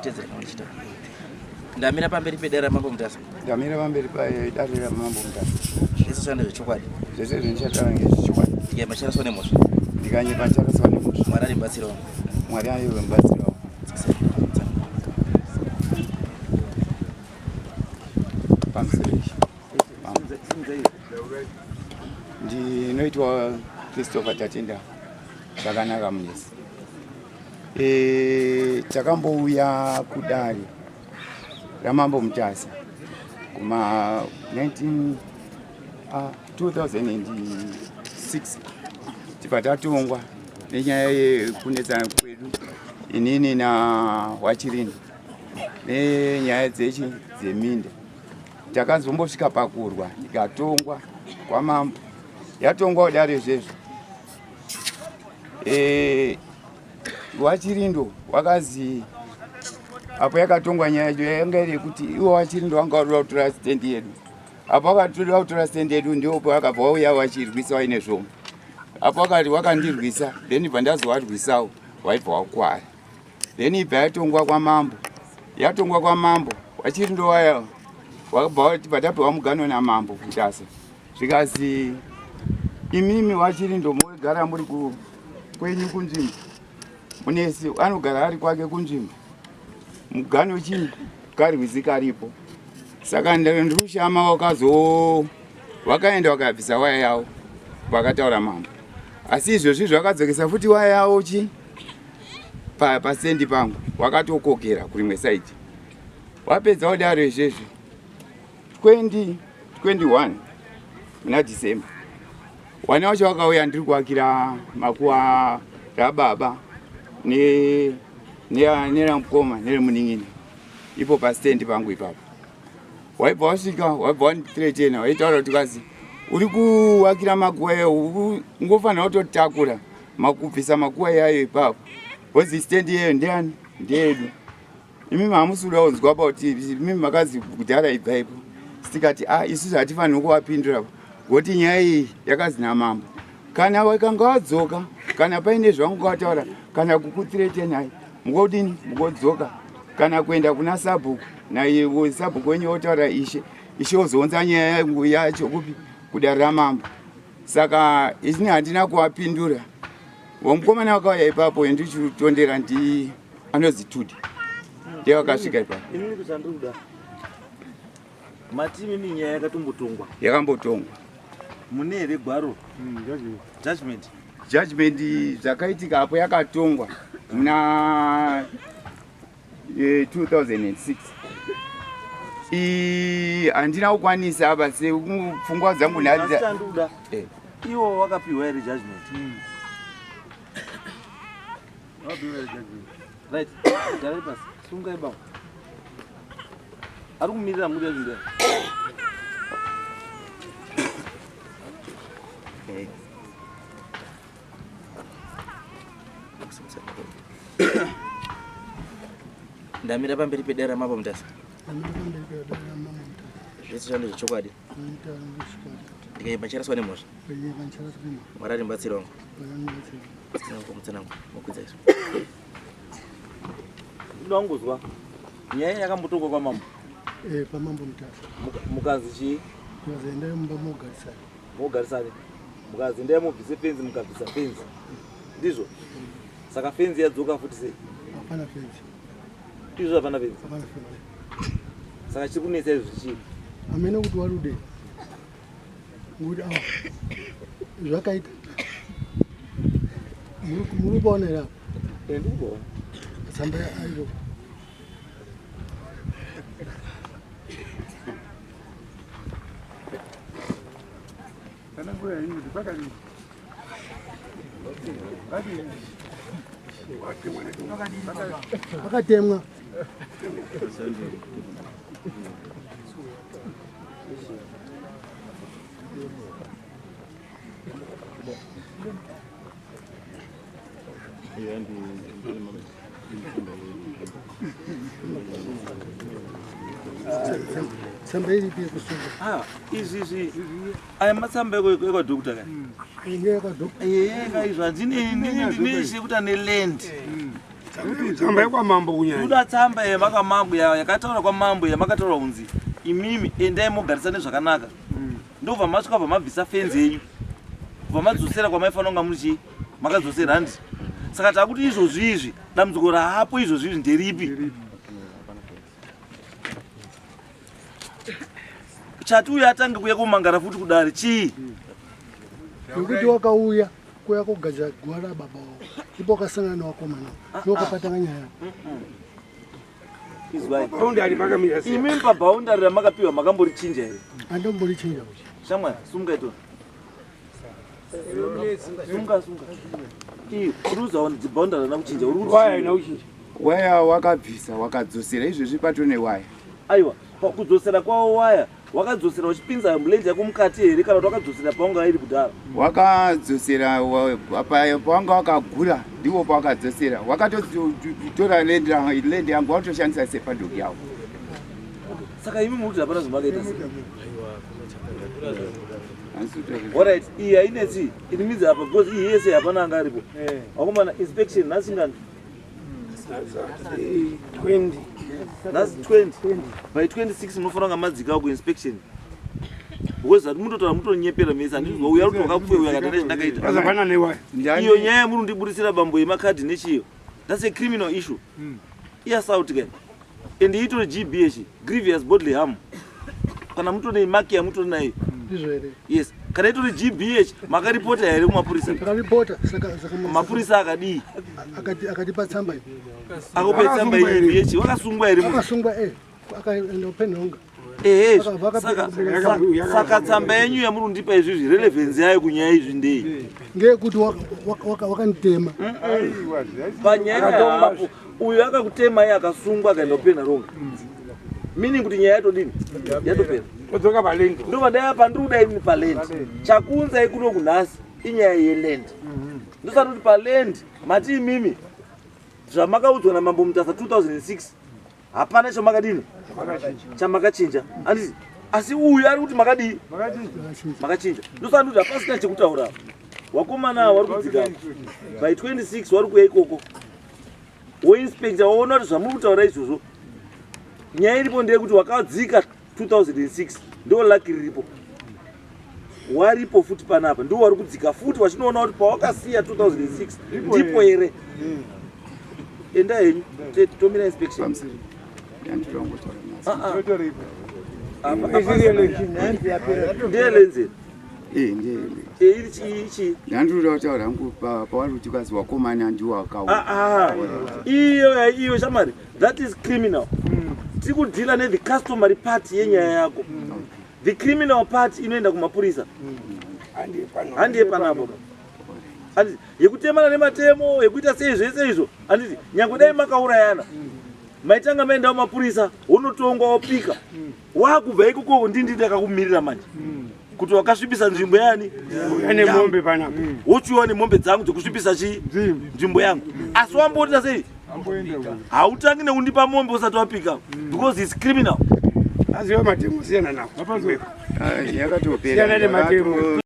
Mungotedzera kana ndichita. Ndamira pamberi pedare raMambo Mutasa. Ndamira pamberi pedare raMambo Mutasa. Zvese zvanda zvechokwadi. Zvese zvindichataura ngezvechokwadi. Ndikanyepa ndicharaswa nemhosva. Ndikanyepa ndicharaswa nemhosva. Mwari ari mubatsiri wangu. Mwari ari mubatsiri wangu. Pamusoro Ndinoitwa Christopher Tatenda zvakanaka munesi. E, takambouya kudare raMambo Mutasa kuma 19 2006 tibva tatongwa nenyaya yekunetsana kwedu inini naWachirindi nenyaya dzechi dzeminda takazombosvika pakurwa ikatongwa kwamambo yatongwa kudaro izvezvo e, wachirindo wakazi apo yakatongwa nyaya yacho yanga iri yekuti iwo wachirindo wanga waroda kutora stendi yedu apo wakatoda kutora stendi yedu ndipo wakabva wauya wachirwisa waine zvomo apo wakati wakandirwisa then ibva ndazowarwisawo waibva wakwara then ibva yatongwa kwamambo yatongwa kwamambo wachirindo waya wakabva tibva tapiwa mugano namambo kutasa zvikazi imimi wachirindo mogara muri kwenyu kunzvimbo munesi anogara ari kwake kunzvimbo mugano chii karwizi karipo saka ndiri wakazo wakaenda wakabvisa waya yavo vakataura mambo asi izvozvi zvakadzokesa futi waya yavo chi pasendi pangu wakatokokera kurimwe saidi wapedza kudaro izvezvi 2021 muna December wana wacho wakauya ndiri kuakira makuwa rababa neramukoma neremunin'ina ipo pastendi pangu ipapo waibva wasvika waibva wandithreatena waitaura kuti kazi uri kuakira makuwa yayo ungofanira kutotakura makubvisa makuwa yayo ipapo bcause stendi iyeyo ndeyani ndeyedu imi hamusi kuda kunzwa about imi makazi kudhara ibvaipo tikati a ah, isusu hatifaniri kuvapindura ngokuti nyaya iyi yakazi namambo kana vakanga vadzoka kana paine zvavangu vataura kana kukuthreatenai mukodini mukodzoka kana kuenda kuna sabhuku naivo sabhuku wenyu votaura ishe ishe wozounza nyaya yangu yacho kupi kudare ramambo saka isini handina kuvapindura Wamukomana wakauya ipapo ndichitondera ndi anonzi Tudi. Ndiye wakasvika ipapo. Inini kuti kuda. Mati mimi nyaya yakatombotongwa. Yakambotongwa. Mune here gwaro? Judgment. Judgment zvakaitika apo yakatongwa muna 2006. Handina kukwanisa apa pfungwa dzangu nhadzi. Eh. Iwo wakapiwa here judgment? Right. Garai pasi. Sungai baba. Ari kumirira muri yacho ndiani? Ndamira pamberi pedare ramambo Mutasa. Zvese zvando zvechokwadi. Ndikaipa charaswa nemhosva. Mwari ari mubatsiri wangu. Mutsanango, mukwidza izvo. Ndoda kungozwa nyaya yakambotongwa kwamambo. Eh, pamambo Mutasa. Mukazi chii? Mukazi endai mumba mogarisana. Mogarisana. Mukazi endai mubvise fenzi mukabvisa fenzi. Ndizvo? Saka fenzi yadzoka futi sei? Hapana fenzi. Ndizvo hapana fenzi. Hapana fenzi. Saka chiri kunetsa izvi chii? Hameno kuti warude. Ngokuti awa zvakaita. Muri kuona here apa? Eh, ndiri kuona. Tsamba ayo. Pakatemwa. Tsamba iripi yekusunga? Ah, izvi izvi aya matsamba ekwadokta ka Ngeyekwadokta. Ehe ka izvi handine ndine ndine yekuti ane land. Tsamba yekwamambo kunyanya. Kuda tsamba yemakamambo yakataura kwamambo yamakataura kunzi imimi endai mogarisane zvakanaka. Ndobva masvika bva mabvisa fenzi yenyu. Bva madzosera kwamaifanira kunga muri chii? Makadzosera handi. Saka takuti izvozvi izvi dambudziko raapo izvozvi izvi nderipi? Chati uyo atange kuuya komangara futi kudare chii? Nekuti wakauya kuuya kogadzira guva rababa wavo ndipo wakasangana newakomana ndokapatanga nyaya. Izwai. Boundary pakamira sei? Imi paboundary ramakapiwa makamborichinja here? Andomborichinja kuti. Shamwari, sumuka itona. Sunga sunga. Iyo, uri kuzaona boundary rana kuchinja. Uri Waya haina kuchinja. Waya wakabvisa wakadzosera izvezvi patone waya. Aiwa, pakudzosera kwawo waya wakadzosera uchipinza ambulance yako mukati here kana kuti wakadzosera pawanga iri kudhara? Wakadzosera pawanga wakagura ndipo pawakadzosera. Wakatotora land yangu watoshandisa sepadhoki yavo. Saka imi muri kuti hapana zvamakaita sei? Alright, iyi hainetsi, it means apa because iyi yese hapana anga aripo. Vakomana inspection nhasi ngani? 20. Nhasi 20. By 26 munofanira kunga madzika kuinspection. Because ati mutotaura mutonyepera mese handizwa uya kuti wakapfuwe uya akati ndakaita. Zvakafanana newaya. Iyo nyaya yamuri kundiburitsira bambo yemakadhi nechiyo. That's a criminal issue. Iassault ke. And itori GBH, grievous bodily harm. Kana mutori maki yamutori nayo. Ndizvo here? Yes. Kana itori GBH makaripota here kumapurisa? Takaripota saka saka Mapurisa akadii? akati akatipa tsamba iyi. Akupe tsamba iyi GBH wakasungwa here munhu? Akasungwa eh akaenda kupenhonga. Ehe. Akabva Saka akapinda saka tsamba yenyu yamuri kundipa izvizvi relevance yayo kunyaya izvi ndei? Ngeyekuti wakanditema. Panyaya hapo uyu akakutema iye akasungwa akaenda kupena ronga. Meaning kuti nyaya yatodini? Yatopera. Todzoka paland. Ndobva ndaya pandiri kuda ini paland. Chakuunzai kuno kunhasi inyaya yeland. Ndosati kuti paland mati imimi zvamakaudzwa naMambo Mutasa 2006 hapana chamakadini chamakachinja handiti asi uyu ari kuti makadii makachinja. Ndosati kuti hapasina chekutaura. Wakomana wari kudzika by 26 wari kuuya ikoko woinspector waona kuti zvamuri kutaura izvozvo nyaya iripo ndeyekuti wakadzika 2006 ndo laki riripo waripo futi panapa ndo wari kudzika futi wachinoona kuti pawakasiya 2006 ndipo here. Enda henyu tomira inspection. Ndiye lenzi. Ndiye. Iri chii chii? Ndandinoda kutaura hangu pawari kuti kwazi wakomana ndiwo akaura. Iyo iyo shamari, that is criminal. Tiri kudhila ne the customary part yenyaya yako. The criminal part inoenda kumapurisa. Handiye panapo. Handiti yekutemana nematemo yekuita sei zvese izvo. Handiti nyangwe dai makaurayana. Maitanga maenda kumapurisa wonotongwa wopika. Wakubva ikoko ndindi ndakakumirira manje. Kuti wakasvibisa nzvimbo yani? Ane mombe panapa. Wochiwa nemombe dzangu dzekusvibisa chii? Nzvimbo yangu. Asi wamboita sei? Hautangi nekundipa mombe usati wapika because it's criminal. Aziva matemo siyana nawo. Yakatopera. Siyana nematemo.